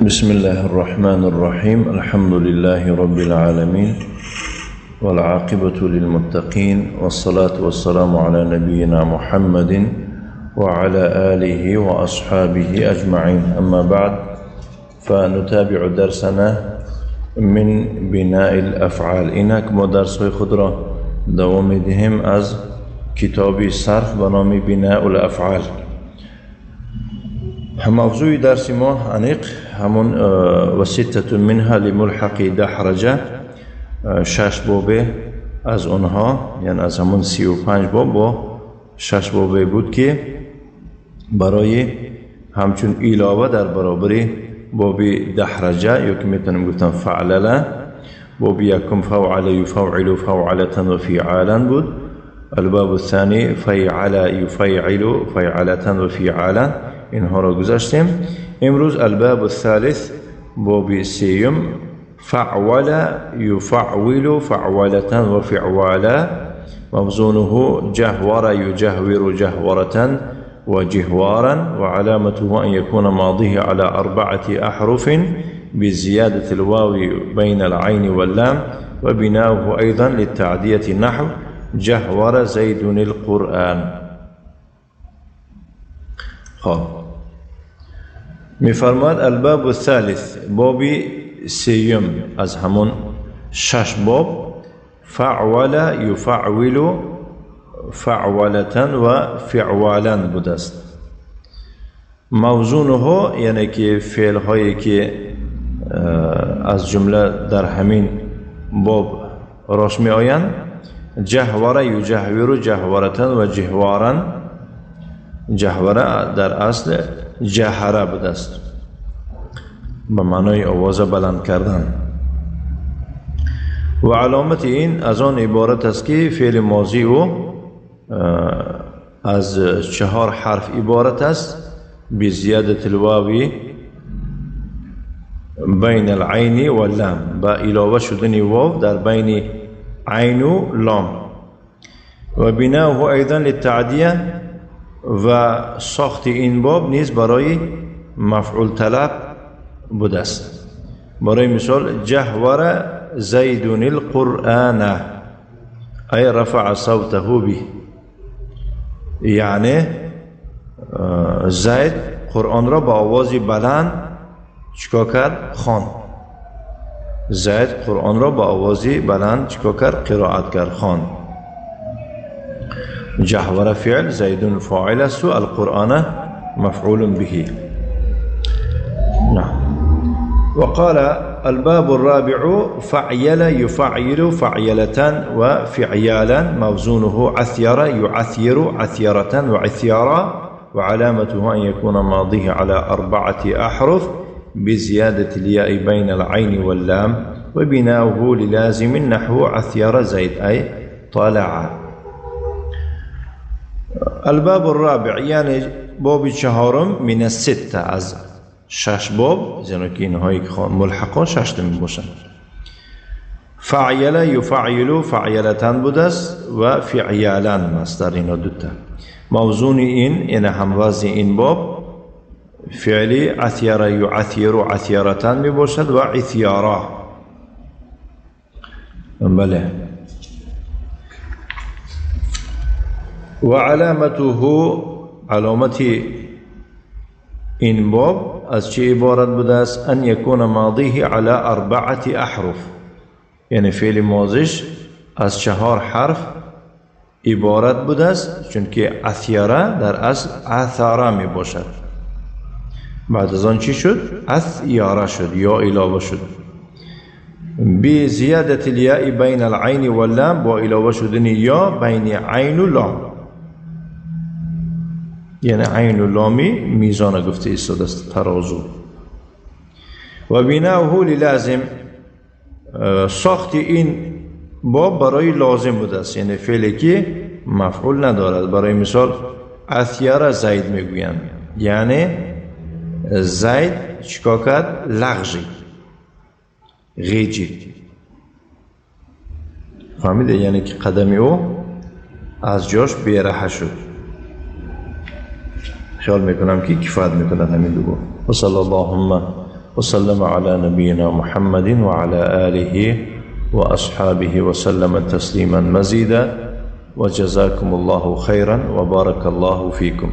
بسم الله الرحمن الرحيم. الحمد لله رب العالمين، والعاقبة للمتقين، والصلاة والسلام على نبينا محمد وعلى آله وأصحابه أجمعين. أما بعد، فنتابع درسنا من بناء الأفعال. اینک ما درس های خود را دوام می‌دهیم از کتاب صرف به نام بناء الأفعال. موضوع درس ما انیق همون و ستة منها لملحق دحرجه، شش بابه از اونها، یعنی از همون 35 باب با 6 بابه بود که برای همچون علاوه در برابر باب دحرجه یا که میتونم گفتم فعلله، باب یکم فوعل یفوعل فوعلة و فعالا بود. الباب الثانی فیعل یفیعل فیعلة و فعالا، اینها را گذاشتیم. امروز الباب الثالث باب سیوم فعول یفعول فعولة و فعوالا، موزونه جهور یجهور جهورة و جهوارا، وعلامته أن يكون ماضيه على 4 أحرف بزيادة الواو بين العين واللام، وبناؤه أيضا للتعدية نحو جهور زيد القرآن. خب میفرماد الباب الثالث باب سیوم از همون 6 باب فعول یفعول فعولة و فعوالا بوده است. موزونه یعنی که فعل هایی که از جمله در همین باب راش می آیند، جهور یجهور جهورة و جهوارا. جهوره در اصل جهره بوده است به معنای آواز بلند کردن، و علامت این از آن عبارت است که فعل ماضی او از 4 حرف عبارت است بزیادت الواو بین العین و اللام، با علاوه شدن واو در بین عین و لام، و بناؤه ایضا للتعدیه، و ساخت این باب نیز برای مفعول طلب بوده است. برای مثال جهور زید القرآن ای رفع صوته به، یعنی زید قرآن را با آواز بلند چیکار کرد؟ خواند. زید قرآن را با آواز بلند چیکار کرد؟ قرائت کرد، خواند. جهور فعل، زید فاعل است و القرآن مفعول به. نعم. وقال الباب الرابع فعيل يفعل فعيلة وفعيالا، موزونه عثير يعثير عثيرة وعثيارا، وعلامته أن يكون ماضيه على 4 أحرف بزيادة الياء بين العين واللام، وبناؤه للازم نحو عثير زيد أي طلع. الباب الرابع یعنی باب چهارم من الستة، از 6 باب، زیرا که اینهایی که ملحقا 6 تا می باشند. فعیل یفعل فعیلة بوده است و فعیالا مصدر، اینا دوتا. موزون این یعنی هموزن این باب فعلی عثیر یعثیر عثیرة می باشد و عثیارا. بله. و علامته، علامت این باب از چه عبارت بوده است؟ ان یکون ماضیه علی 4 احرف، یعنی فعل ماضیش از 4 حرف عبارت بوده است، چون که عثیره در اصل عثاره می باشد. بعد از آن چی شد؟ عثیاره شد یا علاوه شد بزیادت الیاء بین العین واللام، با علاوه شدن یا بین عین و لام، یعنی عین و لامی میزان گفته ایستاده است، ترازو. و بناؤه للازم، ساخت این باب برای لازم بوده است، یعنی فعلی که مفعول ندارد. برای مثال عثیر زید میگویند، یعنی زید چیکار کرد؟ لغزید، غیجید. فهمیده؟ یعنی که قدم او از جاش بیرحه شد. خیال میکنم که کفایت میکند همین دو. و صلی اللهم وسلم على نبينا محمد وعلى آله وأصحابه وسلم تسليما مزيدا، وجزاكم الله خيرا وبارك الله فيكم.